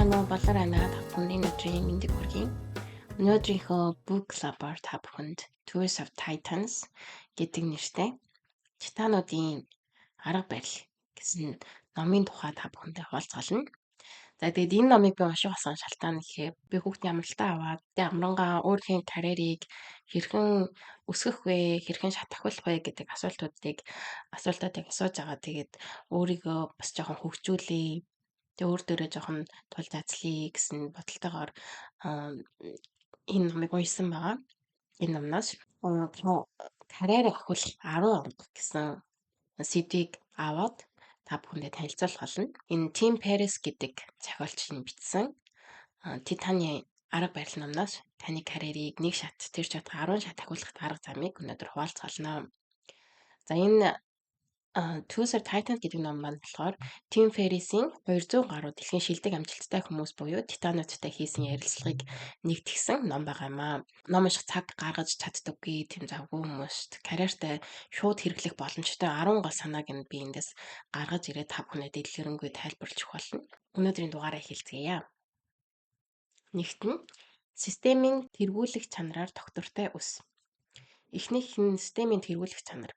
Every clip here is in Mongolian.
Байцгаана уу? Болор анаа та бүхэнд энэ өдрийн мэндийг хүргэе. Өнөөдрийнхөө Book Club-аар та бүхэнд Tools of Titans гэдэг нэртэй Титануудын арга барил гэсэн номын тухай та бүхэнтэй хуваалцгаална. За, тэгээд энэ номыг би унших болсон шалтгаан гэхээр би хүүхдийн амралтаа аваад тэгээ амрангаа өөрийнхөө карьерийг хэрхэн өсгөх вэ, хэрхэн шат ахиулах вэ гэдэг асуултуудыг асууж байгаа. Тэгээд өөрийгөө бас жоохон хөгжүүлье. Тэгээ өөр дээрээ жоохон тул задлаа гэсэн бодолтойгоор энэ номыг уншсан байгаа. Энэ номноос карьер ахиулах 10 арга гэсэн сэдвийг аваад та бүхэндээ танилцуулах болно. Энэ Тим Феррис гэдэг зохиолчийн бичсэн Титаны арга барил номноос таны карьерийг нэг шат, тэр шат 10 шат ахиулах арга замыг өнөөдөр хуваалцгаална. За, энэ Tools of Titans гэдэг ном маань болохоор Тим Феррисийн 200 гаруй дэлхийн шилдэг амжилттай хүмүүс буюу титануудтай хийсэн ярилцлагыг нэгтгэсэн ном байгаа юм аа. Ном унших цаг гаргаж чаддаггүй тийм завгүй хүмүүст карьертаа шууд хэрэглэх боломжтой 10 гол санааг нь би эндээс гаргаж ирээд та бүхэндээ дэлгэрэнгүй тайлбарлаж өгөх болно. Өнөөдрийн дугаараа эхэлцгээе. Нэгт нь системийн тэргүүлэх чанараар тогтвортой өс. Эхнийх нь системийн тэргүүлэх чанар.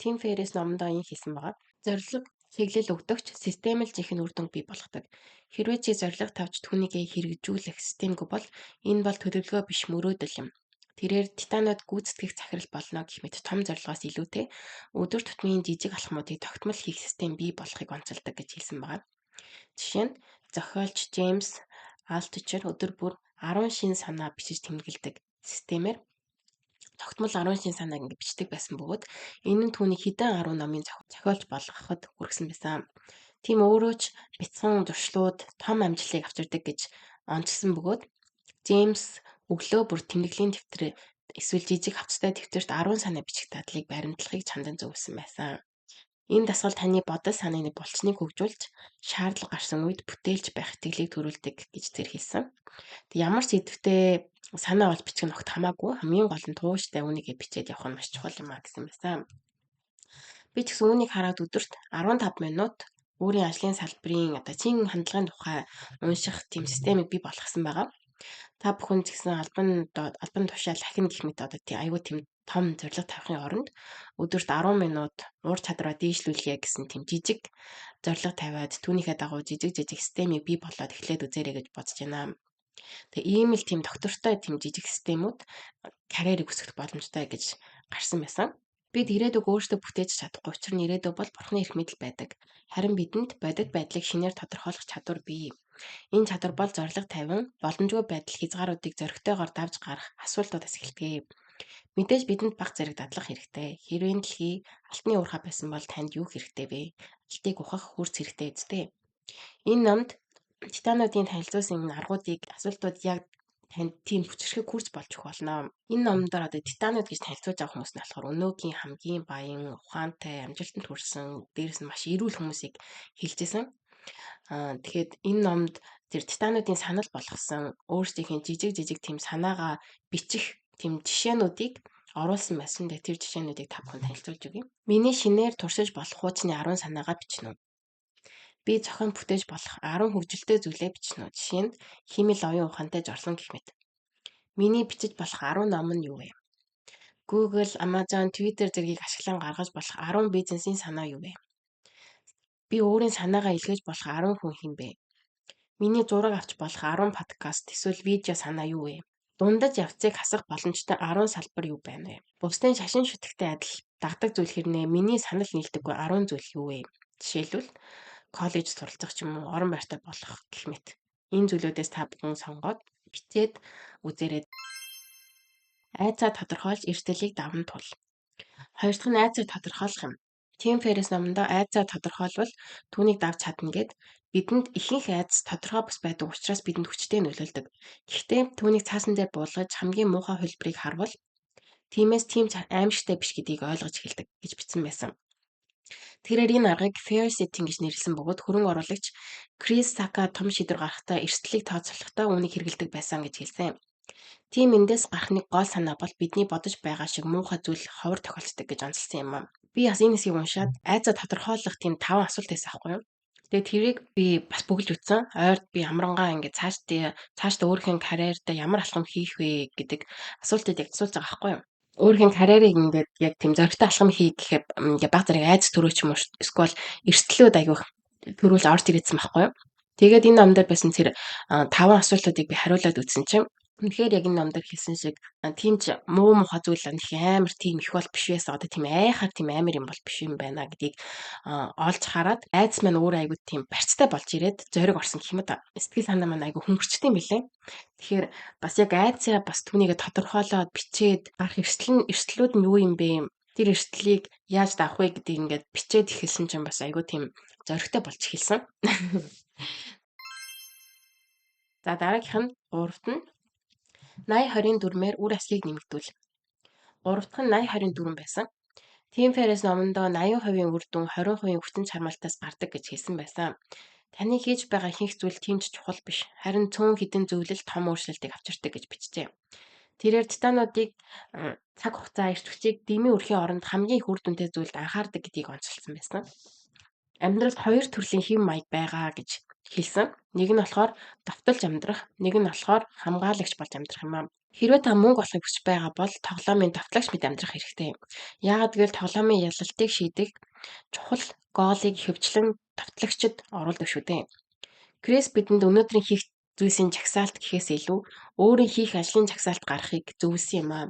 Тим Феррис номондоо ийм хэлсэн байгаа. Зорилго чиглэл өгдөгч системэлж их нь үр дүнг бий болгодог. Хэрвээ чи зорилго тавьж түүнийгээ хэрэгжүүлэх системгүй бол энэ бол төлөвлөгөө биш, мөрөөдөл юм. Тэрээр титанууд гүйцэтгэх захирал болно гэх мэт том зорилгоос илүүтэй өдөр тутмын жижиг алхмуудыг тогтмол хийх систем бий болохыг онцолдог гэж хэлсэн байгаа. Жишээ нь, зохиолч Джеймс Алтучер өдөр бүр 10 шинэ санаа бичиж тэмдэглэдэг системээр тогтмол 10 шинэ санааг ингэ бичдэг байсан бөгөөд энэ нь түүнийг хэдэн 10 номын зохиолч болгоход хүргэсэн байсан. Тийм өөрөө ч бяцхан зуршлууд том амжилтыг авчирдаг гэж онцлсон бөгөөд Джеймс өглөө бүр тэмдэглэлийн дэвтэр эсвэл жижиг хавтастай дэвтэрт 10 санаа бичих дадлыг баримтлахыг чандан зөвлөсөн байсан. Энэ дасгал таны бодол санааны булчныг хөгжүүлж, шаардлага гарсан үед бүтээлч байх итгэлийг төрүүлдэг гэж тэр хэлсэн. Тэг ямар ч сэдвтэй санаа олж бичих нь огт хамаагүй, хамгийн гол нь тууштай үүнийгээ бичээд явах нь маш чухал юм а гэсэн байсан. Би ч гэсэн үүнийг хараад өдөрт 15 минут өөрийн ажлын салбарын одоо чин хандлагын тухай унших тийм системийг бий болгосон байгаа. Та бүхэн ч гэсэн албан тушаал ахина гэх мэт одоо тий айгүй тийм том зорилго тавихын оронд өдөрт 10 минут ур чадвараа дээшлүүлье гэсэн тийм жижиг зорилго тавиад түүнийхээ дагуу жижиг жижиг системийг бий болоод эхлээд үзээрэй гэж бодож байна. Тэгээ ийм л тийм доктортой тийм жижиг системүүд карьерийг өсгөх боломжтой гэж гарсан байсан. Бид ирээдүг өөрсдөө бүтээж чадахгүй. Учир нь ирээдүй бол Бурхны эрх мэдэл байдаг. Харин бидэнд бодит байдлыг шинээр тодорхойлох чадвар бий. Энэ чадвар бол зорилго тавин боломжгүй байдал хязгааруудыг зоригтойгоор давж гарах асуултуудаас эхэлдэг. Мэдээж бидэнд бага зэрэг дадлах хэрэгтэй. Хэрвээ энэ дэлхий алтны уурхай байсан бол танд юу хэрэгтэй вэ? Алтыг ухах хөрц хэрэгтэй үстэй. Энэ номд титануудын танилцуулсан энэ аргуудыг, асуултууд яг танд тийм хүчирхэг хурц болж өгөх болно. Энэ номон дээр одоо титанууд гэж танилцуулж байгаа хүмүүс нь болохоор өнөөгийн хамгийн баян, ухаантай, амжилтанд хүрсэн, дээрэс нь маш эрүүл хүмүүсийг хэлжсэн. Тэгэхээр энэ номд тэр титануудын санал болгосон өөрсдийнхээ жижиг жижиг тийм санаагаа бичих тийм жишээнүүдийг оруулсан байсан. Тэгээ тэр жишээнүүдийг та бүхэн танилцуулж өгье. Миний шинээр туршиж болох хуучны 10 санаагаа бичнэ үү? Би зохион бүтээж болох 10 хөгжилтэй зүйлээ бичнэ үү? Жишээ нь, хиймэл оюун ухаантай жорлон гэх мэт. Миний бичиж болох 10 ном нь юу вэ? Google, Amazon, Twitter зэргийг ашиглан гаргаж болох 10 бизнесийн санаа юу вэ? Би өөрийн санаагаа илгээж болох 10 хүн хэн бэ? Миний зураг авч болох 10 подкаст эсвэл видео санаа юу вэ? Дундаж явцыг хасах боломжтой 10 салбар юу байна вэ? Бусдын шашин шүтгтэй адил дагдаг зүйл хэрнээ миний санал нийлдэггүй 10 зүйл юу вэ? Жишээлбэл, коллеж суралцах ч юм уу, орон байртай болох гэх мэт. Энэ зүйлүүдээс та бүхэн сонгоод бичээд үзээрэй. Айцаа тодорхойлж эрсдэлийг даван тул. Хоёр дахь нь айцаа тодорхойлох юм. Тим Феррис номондоо айцаа тодорхойлвол түүнийг давж чадна гэд бидэнд ихэнх айдас тодорхой бус байдаг учраас бидэнд хүчтэй нөлөөлдөг. Гэхдээ түүнийг цаасан дээр буулгаж хамгийн муухай хувилбарыг харвал тиймээс тийм аимшигтай биш гэдгийг ойлгож эхэлдэг гэж бичсэн байсан. Тэрээр энэ аргыг fear setting гэж нэрлэсэн бөгөөд хөрөнгө оруулагч Крис Сака том шийдвэр гаргахдаа эрсдлийг тооцоолохдоо үүнийг хэрэглэдэг байсан гэж хэлсэн. Тийм эндээс гарах нэг гол санаа бол бидний бодож байгаа шиг муухай зүйл ховор тохиолддог гэж онцолсон юм аа. Би бас энэ хэсгийг уншаад айцаа тодорхойлох тийм 5 асуулт байсан аахгүй юу? Тэгээд тэрийг би бас бөглөж үзсэн. Ойрд би амрангаа ингээд цаашдаа өөрийнхөө карьердаа ямар алхам хийх вэ гэдэг асуултыг яг асууж байгаа байхгүй юу? Өөрийнхөө карьерийг ингээд яг тийм зоригтой алхам хий гэхээр ингээд баг зэрэг айдас төрөө ч юм уу эсвэл эрсдлүүд айгүйх төрүүл орж ирээдсэн байхгүй юу? Тэгээд энэ ном дээр байсан тэр 5 асуултуудыг би хариулаад үзсэн чинь үнэхээр яг энэ ном дээр хэлсэн шиг тийм ч муу мухай зүйл нэг амар тийм их бол биш байсан. Одоо тийм айхаар тийм амар юм бол биш юм байна гэдгийг олж хараад айдас маань өөрөө айгүй тийм барьцтай болж ирээд зориг орсон гэх юм да. Сэтгэл санаа маань айгүй хөнгөрчтэй юм билээ. Тэгэхээр бас яг айдсаа бас түүнийгээ тодорхойлоод бичээд гарах эрсдлүүд нь юу юм бэ? Тэр эрсдлийг яаж давах вэ гэдгийг ингээд бичээд эхэлсэн чинь бас айгүй тийм зоригтой болж эхэлсэн. За дараагийнх нь гуравт нь 80-24-мээр үр аслыг нэмэгдүүл. Гурав дахь нь 80-24 байсан. Тим Феррис номондоо 80% үр дүн 20% хүчин чармаалтаас гардаг гэж хэлсэн байсан. Таны хийж байгаа ихэнх зүйл тийм ч чухал биш. Харин цөөн хэдэн зүйл л том өөрчлөлтийг авчирдаг гэж бичжээ. Тэрээр титануудыг цаг хугацаа, эрч хүчийг дэмий өрхийн оронд хамгийн их үр дүнтэй зүйлд анхаардаг гэдгийг онцолсон байсан. Амьдралд хоёр төрлийн хэв маяг байгаа гэж хэлсэн. Нэг нь болохоор довтолж амьдрах, нэг нь болохоор хамгаалагч болж амьдрах юм аа. Хэрвээ та мөнгө олохыг хүсэж байгаа бол тоглоомын довтлогч мэт амьдрах хэрэгтэй. Яагаад гэвэл тоглоомын ялалтыг шийдэх чухал гоолыг ихэвчлэн довтлогчид оруулдаг шүү дээ. Крис бидэнд өнөөдрийн хийх зүйлсийн жагсаалт гэхээс илүү өөрийн хийх ажлын жагсаалт гаргахыг зөвлөсөн юм аа.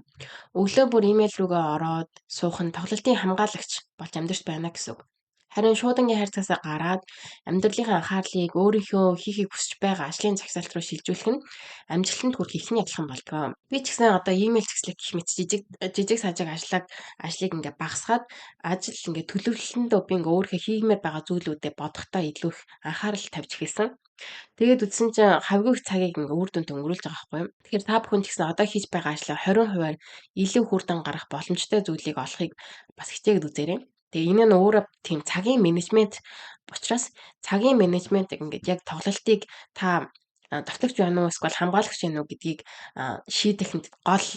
Өглөө бүр имэйл рүүгээ ороод суух нь тоглолтын хамгаалагч болж амьдарч байна гэсэн үг. Харин шуудангийн хайрцагаасаа гараад амьдралынхаа анхаарлыг өөрийнхөө хийхийг хүсэж байгаа ажлын жагсаалт руу шилжүүлэх нь амжилтанд хүрэх эхний алхам болдог. Би ч гэсэн одоо имэйл цэгцлэх гэх мэт жижиг сажиг ажлыг ингээ багасгаад ажил ингээ төлөвлөлтөндөө би ингээ өөрийнхөө хиймээр байгаа зүйлүүдэд бодохдоо илүү их анхаарал тавьж эхэлсэн. Тэгээд үзсэн чинь хавгүй их цагийг ингээ үр дүнтэй өнгөрүүлж байгаа байхгүй юу. Тэгэхээр та бүхэн ч гэсэн одоо хийж байгаа ажлаа 20%-аар илүү хурдан гаргах боломжтой зүйлийг олохыг бас хичээгээд үзээрэй. Тэгээ энэ нь өөрөө тийм цагийн менежмент учраас цагийн менежмент ингээд яг тоглолтыг та довтлогч байна уу эсвэл хамгаалагч байна уу гэдгийг шийдэхэд гол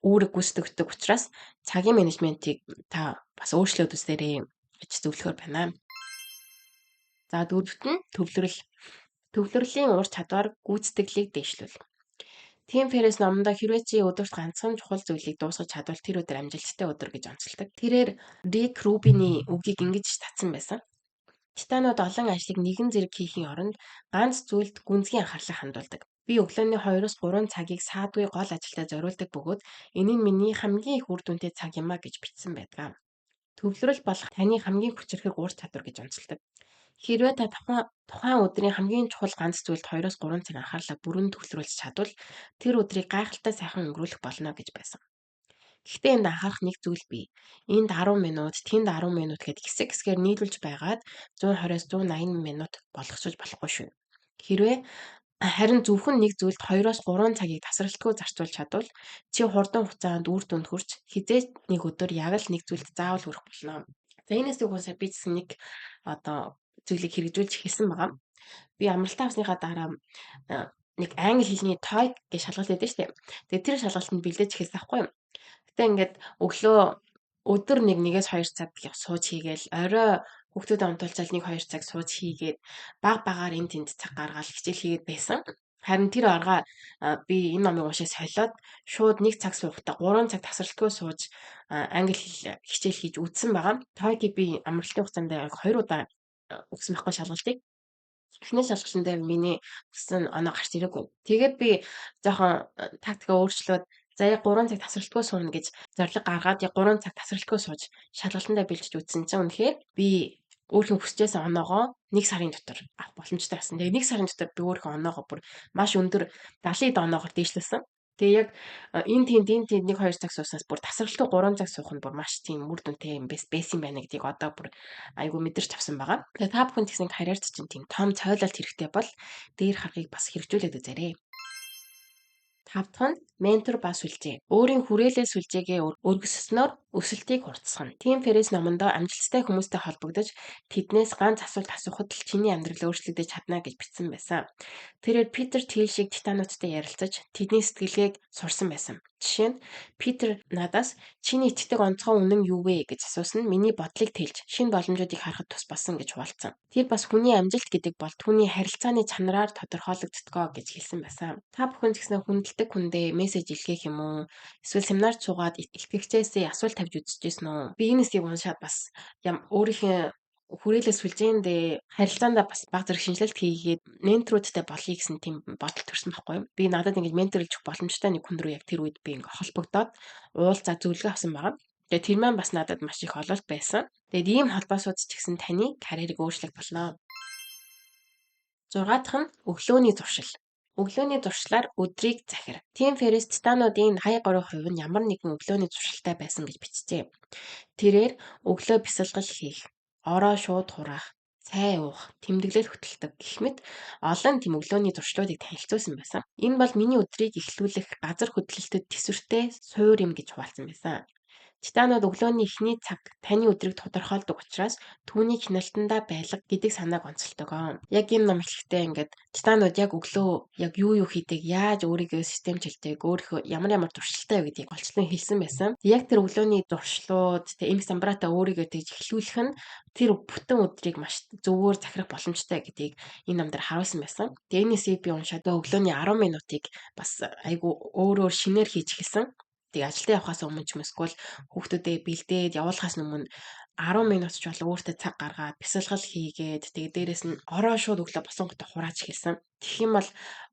үүрэг гүйцэтгэдэг учраас цагийн менежментийг та бас өөрчлөөд үзээрэй гэж зөвлөхөөр байна. За дөрөвт нь төвлөрөл. Төвлөрлийн ур чадвар гүйцэтгэлийг дээшлүүл. Тим Феррис номондоо хэрвээ чи өдөрт ганцхан чухал зүйлийг дуусгаж чадвал тэр өдөр амжилттай өдөр гэж онцолдог. Тэрээр Рик Рубины үгийг ингэж татсан байсан. Титанууд олон ажлыг нэгэн зэрэг хийхийн оронд ганц зүйлд гүнзгий анхаарлаа хандуулдаг. Би өглөөний 2-3 цагийг саадгүй гол ажилдаа зориулдаг бөгөөд энэ нь миний хамгийн их үр дүнтэй цаг юм а гэж бичсэн байдаг. Төвлөрөл болох таны хамгийн хүчирхэг ур чадвар гэж онцолдог. Хэрвээ та тухайн өдрийн хамгийн чухал ганц зүйлд 2-3 цаг анхаарлаа бүрэн төвлөрүүлж чадвал тэр өдрийг гайхалтай сайхан өнгөрүүлэх болно гэж байсан. Гэхдээ энд анхаарах нэг зүйл бий. Энд 10 минут, тэнд 10 минут гэд хэсэг хэсгээр нийлүүлж байгаад 120-оос 180 минут болгосож болохгүй шүү. Хэрвээ харин зөвхөн нэг зүйлд 2-3 цагийг тасралтгүй зарцуулж чадвал чи хурдан хугацаанд үр дүнд хүрч хэзээ нэг өдөр яг л нэг зүйлд заавал хүрэх болно. За энэс угаасаа би ч гэсэн нэг одоо зүйлийг хэрэгжүүлж эхэлсэн байгаа. Би амралтаа авсныхаа дараа нэг англи хэлний TOEIC гэж шалгалт өгдөө штэ. Тэгээ тэр шалгалтанд бэлдэж эхэлсэн байхгүй юу. Гэтэ ингээд өглөө өдөр 1-2 цаг сууж хийгээл орой хүүхдүүдэд унтуулчаал 1-2 цаг сууж хийгээд баг багаар энэ тэнд цаг гаргаал хичээл хийгээд байсан. Харин тэр аргаа би энэ номыг уншиж солиод шууд 1 цаг суухдаа 3 цаг тасралтгүй сууж англи хэл хичээл хийж үзсэн байгаа. TOEIC-ийг би амралтын хугацаанд 2 удаа өгсөн байхгүй шалгалтыг. Эхний шалгалтын дээр миний хүссэн оноо гарч ирээгүй. Тэгээд би жоохон тактикаа өөрчлөөд за яг 3 цаг тасралтгүй сууна гэж зорилго гаргаад яг 3 цаг тасралтгүй сууж шалгалтандаа бэлдэж үзсэн чинь үнэхээр би өөрийнхөө хүсэжсэн оноогоо 1 сарын дотор авах боломжтой болсон. Тэгээ 1 сарын дотор би өөрийнхөө оноогоо бүр маш өндөр 70 оноогоор дээшлүүлсэн. Тэгээ яг энэ тэнд 1-2 цаг сууснаас бүр тасралтгүй 3 цаг суух нь бүр маш тийм үр дүнтэй юм байсан байна гэдгийг одоо бүр айгүй мэдэрч авсан байгаа. Тэгээ та бүхэн тэгсэн карьерт чинь тийм том цойлолт хэрэгтэй бол дээр харахыг бас хэрэгжүүлээд үзээрэй. Тав дахь нь ментор ба сүлжээ. Өөрийн хүрээлэл сүлжээгээ өргөсснөөр Өсөлтийг хурдасгана. Тим Феррис номондоо амжилттай хүмүүстэй холбогдож тэднээс ганц асуулт асуухад л чиний амьдрал өөрчлөгдөж чадна гэж бичсэн байсан. Тэрээр Питер Тил шиг титануудтай ярилцаж тэдний сэтгэлгээг сурсан байсан. Жишээ нь Питер надаас чиний итгэдэг онцгой үнэн юу вэ гэж асуусан нь миний бодлыг тэлж шинэ боломжуудыг харахад тус болсон гэж хуваалцсан. Тэр бас хүний амжилт гэдэг бол түүний харилцааны чанараар тодорхойлогддгоо гэж хэлсэн байсан. Та бүхэн ч гэсэн хүндэлдэг хүндээ мессеж илгээх юм уу? Эсвэл семинарт суугаад илтгэгчээсээ асуулт тавьж үзчихсэн үү? Би энэ хэсгийг уншаад бас өөрийнхөө хүрээлэл сүлжээндээ харилцаандаа бас баг зэрэг шинжилэлт хийгээд менторудтай болъё гэсэн тийм бодол төрсөн байхгүй юу? Би надад ингэж менторлж өгөх боломжтой нэг хүн рүү яг тэр үед би ингээ холбогдоод уулзаа зөвлөгөө авсан байгаа. Тэгээд тэр маань бас надад маш их ололт байсан. Тэгээд ийм холбоосууд ч гэсэн таны карьерийг өөрчлөх болно. 6 дахь нь өглөөний зуршил. Өглөөний зуршлаар өдрийг захир. Тим Феррис титануудын 83% нь ямар нэгэн өглөөний зуршилтай байсан гэж бичжээ. Тэрээр өглөө бясалгал хийх, ороо шууд хураах, цай уух, тэмдэглэл хөтэлдэг гэх мэт олон тэм өглөөний зуршлуудыг танилцуулсан байсан. Энэ бол миний өдрийг эхлүүлэх газар хөдлөлтөд төсвөртэй суур юм гэж хуваалцсан байсан. Титанууд өглөөний эхний цаг таны өдрийг тодорхойлдог учраас түүнийг хяналтандаа байлга гэдэг санааг онцолдог. Яг энэ ном эхлэхдээ ингээд титанууд яг өглөө яг юу юу хийдэг, яаж өөрийгөө системчилдэг, өөрийнхөө ямар ямар туршилттай вэ гэдгийг голчлон хэлсэн байсан. Яг тэр өглөөний туршлууд, тэ эмх самбараатай өөрийгөө тэгж эхлүүлэх нь тэр бүтэн өдрийг маш зөвөр захирах боломжтой гэдгийг энэ ном дээр харуулсан байсан. Тэгээ энэ хэсгийг би уншаад өглөөний 10 минутыг бас айгу өөрөөр шинээр хийж эхэлсэн. Тэгээ ажилдаа явахаас өмнө ч юм эсвэл хүүхдүүдээ бэлдээд явуулахаас өмнө 10 минут ч болоо өөртөө цаг гаргаад бясалгал хийгээд тэгээ дээрэс нь ороо шууд өглөө босонготоо хурааж эхэлсэн. Тэгэх юм бол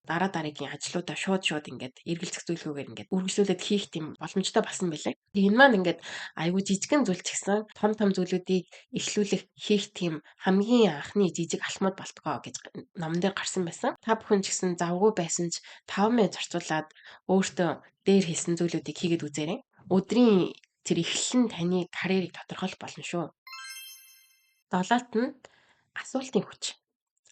дараа дараагийн ажлуудаа шууд ингээд эргэлзэх зүйлгүйгээр ингээд үргэлжлүүлээд хийх тийм боломжтой болсон байлээ. Тэгээ энэ маань ингээд айгүй жижигэн зүйл ч гэсэн том том зүйлүүдийг эхлүүлэх хийх тийм хамгийн анхны жижиг алхмууд болтгоо гэж номон дээр гарсан байсан. Та бүхэн ч гэсэн завгүй байсан ч 5 минут зарцуулаад өөртөө дээр хэлсэн зүйлүүдийг хийгээд үзээрэй. Өдрийн тэр эхлэл нь таны карьерийг тодорхойлох болно шүү. Долоот нь асуултын хүч.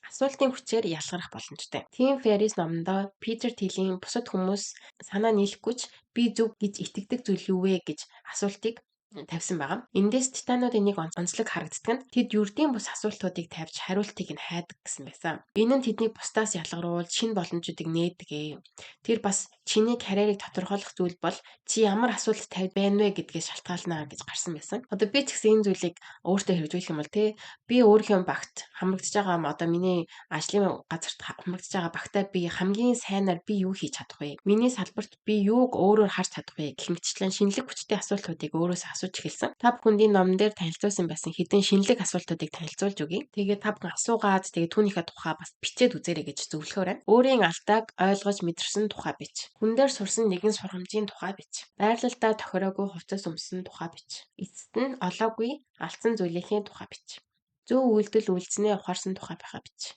Асуултын хүчээр ялгарах боломжтой. Тим Феррис номондоо Питер Тилийн бусад хүмүүс санаа нийлэхгүй ч би зөв гэж итгэдэг зүйл юу вэ гэж асуултыг тавьсан байгаа. Эндээс титануудын нэг онцлог харагддаг нь тэд ердийн бус асуултуудыг тавьж хариултыг нь хайдаг гэсэн байсан. Энэ нь тэднийг бусдаас ялгаруулж шинэ боломжуудыг нээдэг. Тэр бас чиний карьерийг тодорхойлох зүйл бол чи ямар асуулт тавьд байна вэ гэдгээс шалтгаална гэж гарсан байсан. Одоо би ч гэсэн энэ зүйлийг өөртөө хэрэгжүүлэх юм бол тий би өөрийнхөө багт хамрагдаж байгаа одоо миний ажлын газарт хамрагдаж байгаа багтаа би хамгийн сайнаар би юу хийж чадах вэ? Миний салбарт би юуг өөрөөр харж чадах вэ гэх мэтчлэн шинэлэг хүчтэй асуултуудыг өөрөөсөө асууж эхэлсэн. Та бүхэнд энэ номон дээр танилцуулсан байсан хэдэн шинэлэг асуултуудыг танилцуулж өгье. Тэгээд та бүхэн асуугаад тэгээд түүнийхээ тухай бас бичээд үзээрэй гэж зөвлөхөөр байна. Өөрийн алдааг ойлгож мэдэрсэн тухай бич. Хүн дээр сурсан нэгэн сургамжийн тухай бич. Байрлалдаа тохироогүй хувцас өмссөн тухай бич. Эцэст нь олоогүй алдсан зүйлийнхээ тухай бич. Зөв үйлдэл үйлдснээ ухаарсан тухай байхаа бич.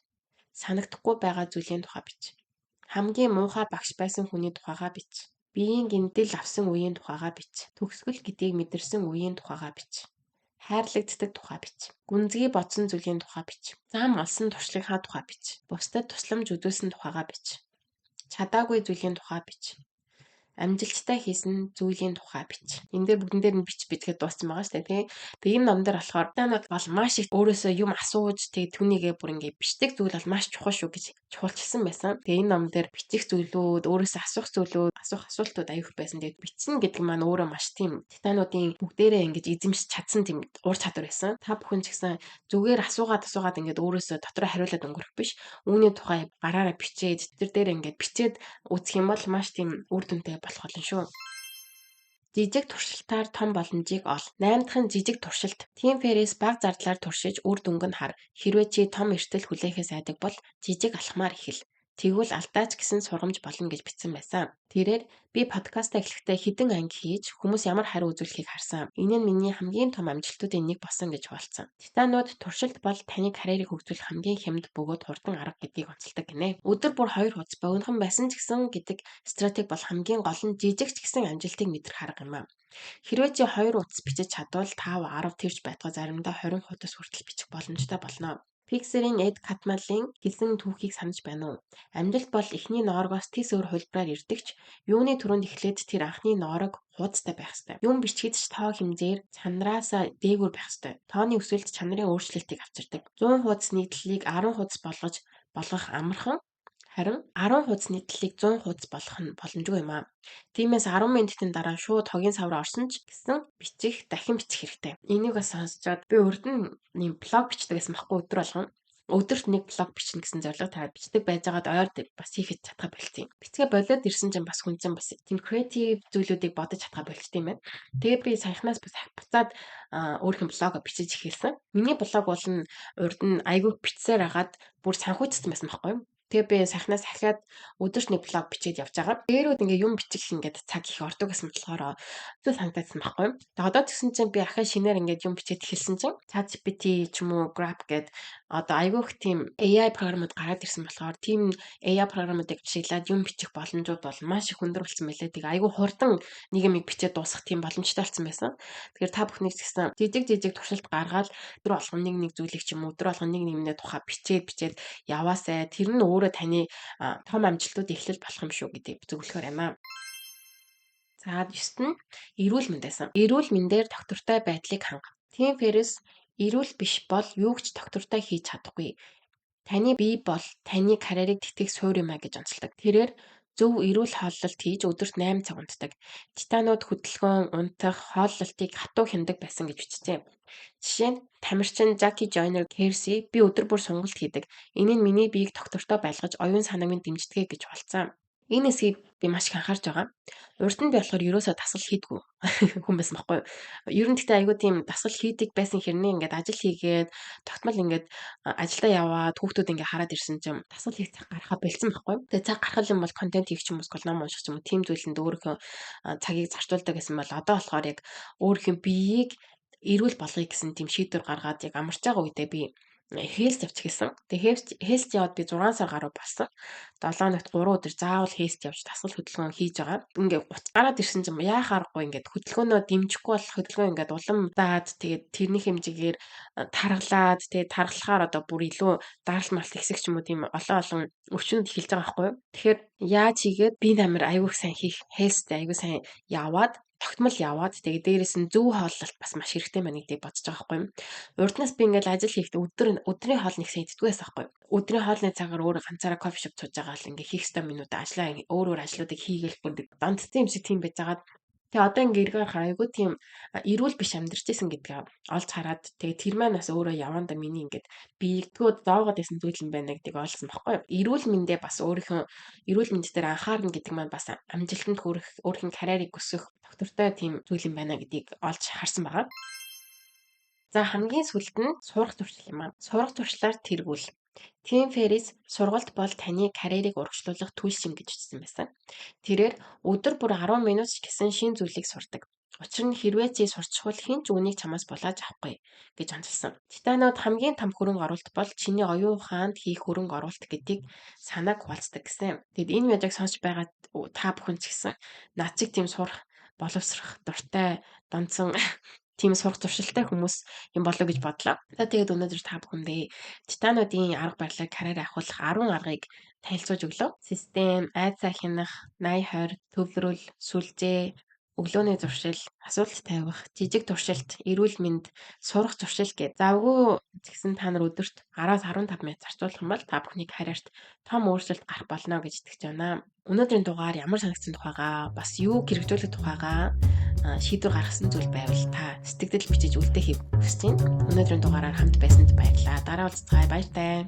Санагдахгүй байгаа зүйлийн тухай бич. Хамгийн муухай багш байсан хүний тухайгаа бич. Биеийн гэмтэл авсан үеийн тухайгаа бич. Төгсгөл гэдгийг мэдэрсэн үеийн тухайгаа бич. Хайрлагддаг тухай бич. Гүнзгий бодсон зүйлийн тухай бич. Зам олсон туршлагынхаа тухай бич. Бусдад тусламж үзүүлсэн тухайгаа бич. Чадаагүй зүйлийн тухай бич. Амжилттай хийсэн зүйлийн тухай бич. Энэ дээр бүгдэн дээр нь бич бичгээд дууссан байгаа шүү дээ, тий. Тэгээ энэ ном дээр болохоор танад бол маш их өөрөөсөө юм асууж тэгээ түүнийгээ бүр ингээ бичдэг зүйл бол маш чухал шүү гэж чухалчилсан байсан. Тэгээ энэ ном дээр бичих зүйлүүд, өөрөөсөө асуух зүйлүүд, асуух асуултууд аюух байсан. Тэгээд бичсэн гэдэг маань өөрөө маш тийм титануудын бүгдээрээ ингэж эзэмшиж чадсан тийм ур чадвар байсан. Та бүхэн ч гэсэн зүгээр асуугаад ингээд өөрөөсөө дотроо хариулаад өнгөрөх биш. Үүний тухай гараараа бичээд тэр дээр ингээд бичээд үзэх юм бол маш тийм үр дүнтэй болох болно шүү. Жижиг туршилтаар том боломжийг ол. 8 дахь нь жижиг туршилт. Тим Феррис бага зардлаар туршиж үр дүнг нь хар. Хэрвээ чи том эртэл хүлээхээс айдаг бол жижиг алхмаар эхэл. Тэгвэл алдаач гэсэн сургамж болно гэж бичсэн байсан. Тэрээр би подкастаа эхлэхдээ хэдэн анги хийж хүмүүс ямар хариу үзүүлэхийг харсан. Энэ нь миний хамгийн том амжилтуудын нэг болсон гэж хуваалцсан. Титанууд туршилт бол таны карьерийг хөгжүүлэх хамгийн хямд бөгөөд хурдан арга гэдгийг онцолдог гинэ. Өдөр бүр 2 хуудас богинохон байсан ч гэсэн гэдэг стратеги бол хамгийн гол нь жижиг ч гэсэн амжилтыг мэдрэх арга юм аа. Хэрвээ чи 2 хуудас бичиж чадвал 5, 10 тэрч байтугай заримдаа 20 хуудас хүртэл бичих боломжтой болно. Pixar-ын Эд Катмалын хэлсэн түүхийг санаж байна уу? Амжилт бол эхний нооргоос тис өөр хувилбараар ирдэг ч юуны түрүүнд эхлээд тэр анхны ноорог хуудастай байх ёстой. Юм бичихэд ч тоо хэмжээр чанараасаа дээгүүр байх ёстой. Тооны өсөлт чанарын өөрчлөлтийг авчирдаг. 100 хуудас нийтлэлийг 10 хуудас болгох амархан, харин 10 хуудас нийтлэлийг 100 хуудас болгох нь боломжгүй юм аа. Тиймээс 10 минутын дараа шууд хогийн сав руу орсон ч гэсэн бичих, дахин бичих хэрэгтэй. Энийг бас сонсчоод би урд нь нэг блог бичдэг гэсэн байхгүй, өдөр болгон. Өдөрт нэг блог бичнэ гэсэн зорилго тавиад бичдэг байжгаад ойр бас хийхэд чадхаа болцсон юм. Бичгээ болоод ирсэн чинь бас хүн чинь бас тийм creative зүйлүүдийг бодож чадхаа болчтой юм байна. Тэгээд би саяхнаас бас буцаад өөрийнх нь блогоо бичиж эхэлсэн. Миний блог бол нь урд нь айгүй бичсээр хагаад бүр санхүүжсэн байсан байхгүй юу? Тэгээ би саяхнаас ахиад өдөрт нэг блог бичээд явж байгаа. Дээрүүд ингээ юм бичих ингээд цаг их ордог гэсэн болохоор хэцүү санагдаадсан байхгүй юу. Тэгээ одоо тэгсэн чинь би ахиад шинээр ингээд юм бичээд эхэлсэн чинь ChatGPT ч юм уу, Grok гээд одоо айгүй их тийм AI програмууд гараад ирсэн болохоор тийм AI програмуудыг ашиглаад юм бичих боломжууд бол маш их өндөр болсон байлээ. Тэгээ айгүй хурдан нэг юм бичээд дуусгах тийм боломжтой болсон байсан. Тэгэхээр та бүхнийг ч гэсэн жижиг жижиг туршилт гаргаад өдөр болгон нэг нэг зүйлийг ч юм уу, өдөр болгон нэг нэгнээ тухай бичээд бичээд яваасай. Тэр нь өөрөө таны том амжилтууд эхлэл болох юм шүү гэдгийг зөвлөхөөр байна. За, 9-т нь эрүүл мэнд байсан. Эрүүл мэндээр тогтвортой байдлыг ханга. Тим Феррис эрүүл биш бол юу ч тогтвортой хийж чадахгүй. Таны бие бол таны карьерийг тэтгэх суурь юм а гэж онцолдог. Тэрээр зөв эрүүл хооллолт хийж өдөрт 8 цаг унтдаг. Титанууд хөдөлгөөн, унтах, хооллолтыг хатуу хянадаг байсан гэж бичжээ. Жишээ нь тамирчин Жаки Жойнер Керси би өдөр бүр сонголт хийдэг. Энэ нь миний биеийг тогтвортой байлгаж оюун санааг минь дэмждэг гэж хуваалцсан. Энэ хэсгийг би маш их анхаарч байгаа. Урд нь би болохоор ерөөсөө дасгал хийдэггүй хүн байсан байхгүй юу. Ер нь гэхдээ айгүй тийм дасгал хийдэг байсан хэрнээ ингээд ажил хийгээд тогтмол ингээд ажилдаа яваад хүүхдүүд ингээд хараад ирсэн чинь дасгал хийх цаг гаргахаа больсон байхгүй юу. Тэгээ цаг гаргах юм бол контент хийх ч юм уу, ном унших ч юм уу, тийм зүйлэнд өөрийнхөө цагийг зарцуулдаг гэсэн бол одоо болохоор яг өөрийнхөө биеийг эрүүл болгоё гэсэн тийм шийдвэр гаргаад яг амарч байгаа үедээ би health явж эхэлсэн. Тэгээ health яваад би 6 сар гаруй болсон. 7 хоногт 3 өдөр заавал health явж дасгал хөдөлгөөн хийж байгаа. Ингээ гараад ирсэн чинь яах аргагүй ингээд хөдөлгөөнөө дэмжихгүй бол хөдөлгөөн ингээд улам даад, тэгээд тэрний хэмжээгээр таргалаад, тэгээд таргалахаар одоо бүр илүү даралт маралт ихсэх ч юм уу, тийм олон олон өвчнүүд эхэлж байгаа байхгүй юу. Тэгэхээр яаж хийгээд би амар аягүй сайн хийх health-тэй аягүй сайн яваад, тогтмол яваад, тэгээ дээрэс нь зөв хооллолт бас маш хэрэгтэй байна гэдгийг бодож байгаа байхгүй юу. Урднаас би ингээл ажил хийхдээ өдрийн хоол нэг сайн иддэггүй байсан байхгүй юу. Өдрийн хоолны цагаар өөр ганцаараа coffee shop сууж байгаа л ингээ хийх ёстой минутаа ажлаа өөр өөр ажлуудыг хийгээл бүр донтсон юм шиг тийм байж байгаад. Тэгээ одоо ингээ эргээр хараа айгүй тийм эрүүл биш амьдарч исэн гэдгээ олж хараад, тэгээ тэр маань бас өөрөө явандаа миний ингээд биегдгүүд зоогоод исэн зүйл юм байна гэдгийг ойлгосон байхгүй юу. Эрүүл мэндээ бас өөрийнхөө эрүүл мэнд дээр анхаарна гэдэг маань бас амжилтанд хүрэх, өөрийнхөө карьерийг өсгөх тогтвортой тийм зүйл юм байна гэдгийг олж харсан байгаа. За, хамгийн сүүлд нь сурах туршил юм аа. Сурах туршлаар тэргүүл. Тим Феррис сургалт бол таны карьерийг урагшлуулах төлш юм гэж бичсэн байсан. Тэрээр өдөр бүр 10 минут ч гэсэн шинэ зүйлийг сурдаг. Учир нь хэрвээ чи сурчихвал хэн ч үүнийг чамаас булааж авахгүй гэж онцолсон. Титанууд хамгийн том хөрөнгө оруулалт бол чиний оюун ухаанд хийх хөрөнгө оруулалт гэдгийг санааг хуваалцдаг гэсэн. Тэгэд энэ видеог сонсч байгаа та бүхэн ч гэсэн над чиг тийм сурах, боловсрох дуртай, донцсон тийм сурах туршилтай хүмүүс юм болоо гэж бодлоо. За, тэгээд өнөөдөр та бүхэндээ титануудын арга барилаар карьер ахиулах 10 аргыг танилцуулж өглөө. Систем, айдсаа хянах, 80 20, төвлөрөл, сүлжээ, өглөөний зуршил, асуулт тавих, жижиг туршилт, эрүүл мэнд, сурах зуршил гээд завгүй гэсэн та нар өдөрт 10-аас 15 минут зарцуулах юм бол та бүхний карьерт том өөрчлөлт гарах болно гэж итгэж байна. Өнөөдрийн дугаар ямар санагдсан тухайгаа, бас юу хэрэгжүүлэх тухайгаа шийдвэр гаргасан зүйл байвал та сэтгэгдэл бичиж үлдээхийг хүсэж байна. Өнөөдрийн дугаараар хамт байсанд баярлалаа. Дараа уулзацгаая. Баяртай.